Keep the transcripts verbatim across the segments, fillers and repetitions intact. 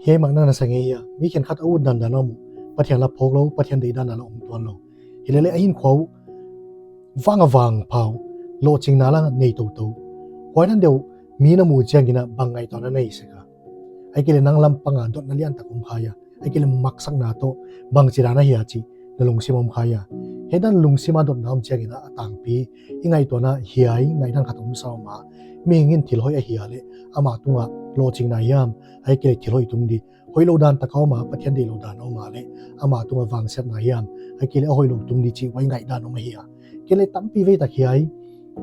Kei mak na na sa ngei a, mi khenkhat a ut dandan a om uh, Pathian la phawk lou, Pathian deihdan a la om tuan lou. Hilele a hinkhua uh vang a vangpha uh, lohchinna la nei toutou. Huai dan deuh mi na muh chiangin a bang ngaihtuahna nei sek a. Ahihkeileh nang lampang a dotna liantak om kha a. Ahihkeileh maksakna toh bangchidan ahia chih na lungsim om kha a. Hiai dan lungsim a dotna om chiangin a tangpi i ngaihtuahna hiai ngaihdan khat om sa om a. Mihing in thil hoih a hia leh ama tunga lohchinna hiam, ahihkeileh thil hoih tung di. Hoihlou dan tak a om a, Pathian deihlouh dan a om a leh ama tunga vangsiatna hiam, ahihkeileh a hoihlou tung di chih huai ngaihdan om ahi a. Kei leh tampi veitak hiai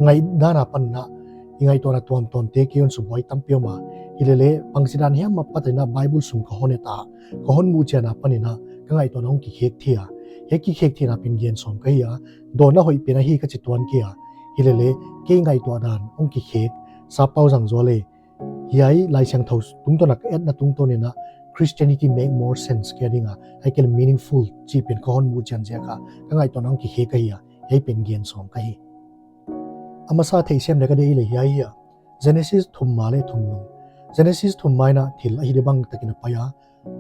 ngaihdan apan in a i ngaihtuahna tuamtuamte kei hon subuai tampi om a. Hilele bangchidan hiam apat in a Bible sung ka hon et a, ka hon muhchian apan in a ka ngaihtuahna hong kikhek thei a. Hiai kikhek theihna pen gen sawm ka hi a, dawnna hoih pen ahi ka chi tuan kei a. Hilele kei ngaihtuah dan hong kikhek, Sappau Zangzuale, hiai Laisiangthou tungtawn a ka etna tungtawn in a Christianity make more sense ka hi a ding a, ahihkeileh meaningful chih pen ka hon muhchian ziak a ka ngaihtuahna hong kikhek ahi a, hiai pen gen sawm ka hi. A masa theihsiam leh ka deih leh hiai hi a, Genesis thum ma leh thum nung. Genesis thum ma in a thil a hi di bang takin a pai a,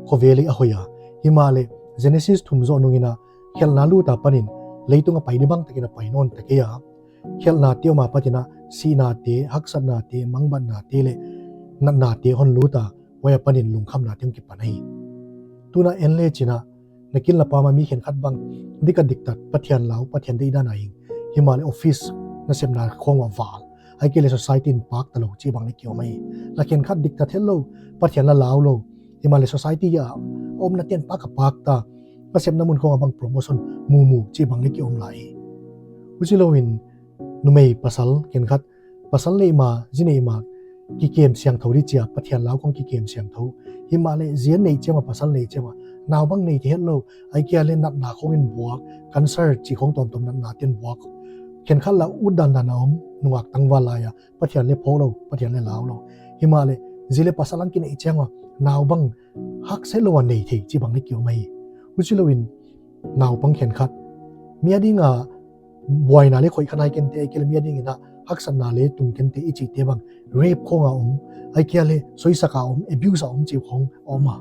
khovel a hoih a. Himahleh Genesis thum zoh nung in a khelhna lut apan in leitung a pai di bang takin a pai nawn ta kei a. Khelhnate om apat in a sihnate, haksatnate, mangbatnate leh natnate hon lut a, huai apan in lungkhamnate hong kipan ahi. Tun a en le chin a, na kin la pam a mi khenkhat bang dik a diktat, Pathian lau, Pathian deihdan a hing, himahleh office nasepna khawng a val, ahihkeileh society in pak ta lou chih bang leh ki om ahi. La khenkhat diktat hetlou, Pathian la lau lou, himahleh society a omnate'n pak a pak ta, nasepna mun khawng a bang promotion mumu chih bang leh ki om lai hi. Huchilouin numei pasal khenkhat, pasal neih ma, zi neih ma kikem siangthou di chi a, Pathian lau khawng kikem siangthou. Himahleh zi a neih chiang a, pasal neih chiang a, nau bang nei thei hetlou, ahihkeileh natna khawng in buak, cancer chih khawng tuamtuam natnate'n buak. Khenkhat la ut dandan a om, nungak tangval lai a, Pathian leh phawk lou, Pathian leh lau lou. Himahleh zi leh pasal a kineih chiang a, nau bang haksa lou a nei thei chih bang leh ki om ahi. Huchilouin naupang khenkhat, mi a ding a buaina leh khoih kha nai kei te, ahihkeileh mi a ding in a haksatna leh tung kei te i chihte bang, rape khawng a om, ahihkeileh soisak a om, abuse a om chih khawng om a.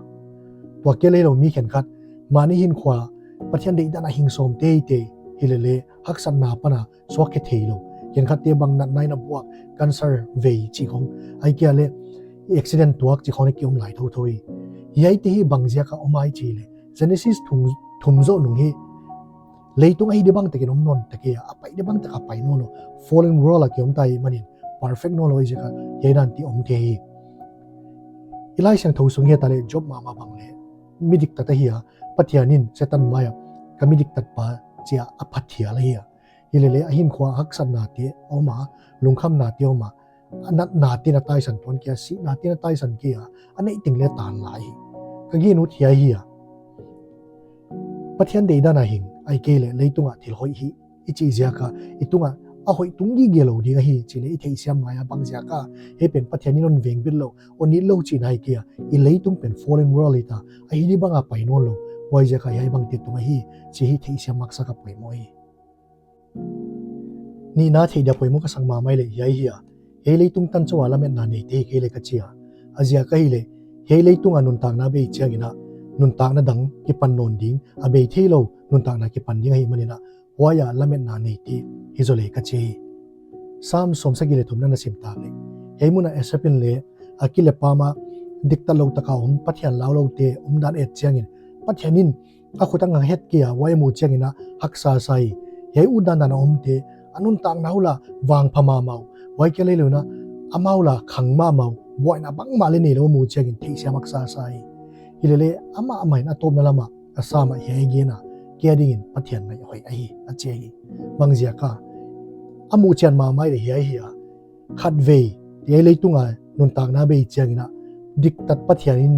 Tua kia leilou mi khenkhat, mahni hinkhua, Pathian deihdan a hing sawm teitei, hilele haksatna apan a suak khe theilou. Khenkhatte bang natna in a buak, cancer vei chih khawng, ahihkeileh accident tuak chih khawng leh ki om lai thouthou hi. Hiaite hi bang ziak a om ahia chih leh, Genesis thum, thum zoh nung hi leitung a hi di bang takin om nawn ta kei a, a pai di bang tak a pai nawn lou. Fallen world a ki om ta ahihmanin perfect nawn lou ahih ziak a hiai dante om thei hi. I Laisiangthou sung i et a leh Job mahmah bang leh mi diktat ahi a, Pathian in Setan mai a ka mi diktat pa chi a a phat hial ahi a. Hilele a hinkhua haksatnate om a, lungkhamnate om a, a natnate'n a taisan tuan kei a, sihnate'n a taisan kei a, a neih teng leh tan lai hi. Ka gingta hiai hi a. Pathian deihdan a hing, ahihkeileh leitung a thil hoih hih i chih ziak a, i tung a a hoih tung gige lou ding ahi chih leh i theihsiam ngai a, bang ziak a, hiai pen Pathian in hon veng bit lou, hon it lou chihna hi kei a, i leitung pen fallen world hita, a hi di bang a pai nawn lou, huaiziak a hiai bangte tung ahi chih i theihsiam masak a poimoh hi. Nihna theih dia poimoh ka sak mahmah leh hiai hi a. Hiai leitung tan chauh a lametna neite hi kei leh ka chi a. A ziak ahihleh, hiai leitung a nuntakna bei chiangin a, nuntakna dang kipan nawn ding, a bei theilou nuntakna kipan ding ahihmanin a, huai a lametna neite hi zaw leh ka chi hi. Sam sawmsagih leh thumna na sim tak leh, hiai mun a Asaph in leh, a ki leh pam a, diktat lou tak a om, Pathian lau loute omdan et chiangin, Pathian in a khut a ngak het kei a, huai a muh chiangin a haksa sa hi. Hiai ut dandan a omte, a nuntakna uh la vangpha mahmah uh. Huai kia leilou in a, amau la khang mahmah uh. Buaina bangmah leh neilou a muh chiangin theihsiam haksa sa hi. Hilele amah amah in a tawpna lam a, a sam a hiai gen a, kei a dingin Pathian naih hoih ahi, a chi hi. Bang ziak a, a muhchian mahmah leh hiai hi a. Khatvei, hiai leitung a nuntakna bei chiangin a, diktat Pathian in,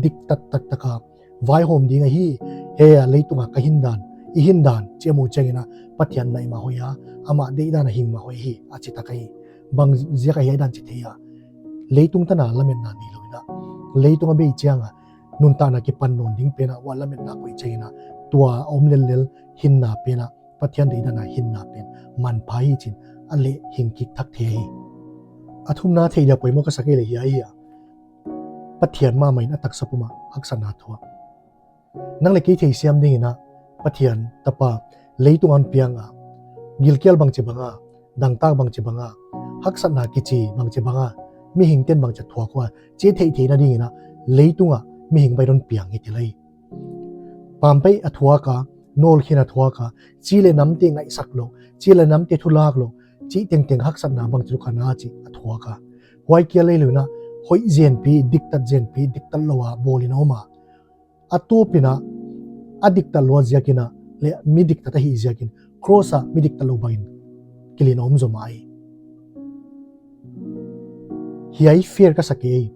diktat taktak a vaihawm ding ahi, hiai a leitung a ka hindan, i hindan, chih a muh chiangin a, Pathian naih mah hoih a, amah deihdan a hing mah hoih hi, a chi tak ahi. Bang ziak a hiai dan chi thei a. Leitung tan a lametna neilou in a, leitung a bei chiang a, nuntakna kipan nawn ding pen a, huai lametna koih chiangin a, tua a om lellel hinna pen a, Pathian deihdan a hinna pen manpha hi chi'n a leh hing kik thak thei hi. A thumna theih dia poimoh ka sak leh hiai hi a. Pathian mahmah in a taksa pum ah haksatna thuak. Nang leh kei theisiam ding in a, Pathian tapa leitung a hon piang a, gilkial bangchi bang a, dangtak bangchi bang a, haksatna kichi bangchi bang a, mihingte'n bangchi a thuak ua, chih theihtheihna ding in a, leitung ah mihing bang hon piang hi ti lei. Pampai a thuak a, nawlkhin a thuak a, chi leh namte ngaihsak lou, chi leh namte thulak lou, chih tengteng haksatna bangchi lou ka na chih a thuak a. Huai kia lei lou in a, hoih zenpi, diktat zenpi, diktat lou a bawl in a om a. A tawp in a, a diktat lou ziak in a, leh mi diktat ahih ziak in, cross ah mi diktat lou bang in kilin a om zaw mai. Hiai fair ka sa kei.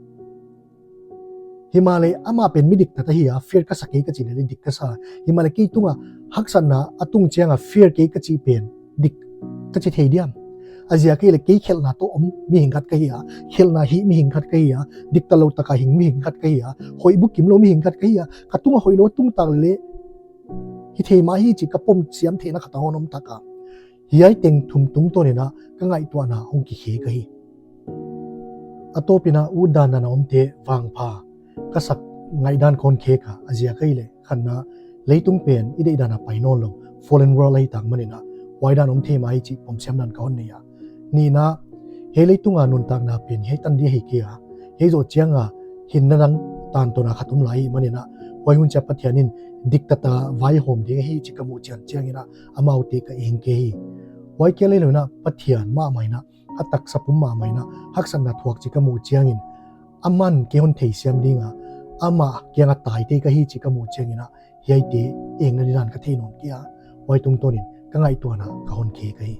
Himahleh amah pen mi diktat ahi a, fair ka sa kei ka chih leh leh dik ka sa. Himahleh kei tung a haksatna a tung chiang a fair kei ka chih pen dik ka chi thei diam? A ziak ahihleh kei khelhna toh om mihing khat ka hi a, khelhna hih mihing khat ka hi a, diktat lou tak a hing mihing khat ka hi a, hoih bukim lou mihing khat ka hi a, ka tung a hoihlou a tung tak leh leh hithei mah hi chih ka pom siam theihna khat a hon om tak a. Hiai teng thum tungtawn in a ka ngaihtuahna hong kikhek ahi. A tawp in a utdandan a omte vangpha ka sak ngaihdan ka hon khek a, a ziak ahihleh khatna, leitung pen i deihdan a pai nawnlou fallen world ahih tak man in a, huai dan om thei mah hi chih pomsiamdan ka hon nei a. Nihna, hiai leitung a nuntakna pen hiai tan di ahi kei a, hiai zoh chiang a hinna dang tantawn a khat om lai ahih man in a, huai hun chiang Pathian in diktat a vaihawm ding ahi chih ka muh chian chiang in a, amaute ka eng kei hi. Huai kia lei lou in a, Pathian mahmah in a, a taksa pum mahmah in a haksatna thuak chih ka muh chiang in, aman kei hon theisiam ding a, amah kiang a taite ka hi chih ka muh chiang in a, hiaite engna didan ka thei nawn kei a, huai tungtawn in ka ngaihtuahna ka hon khek ahi.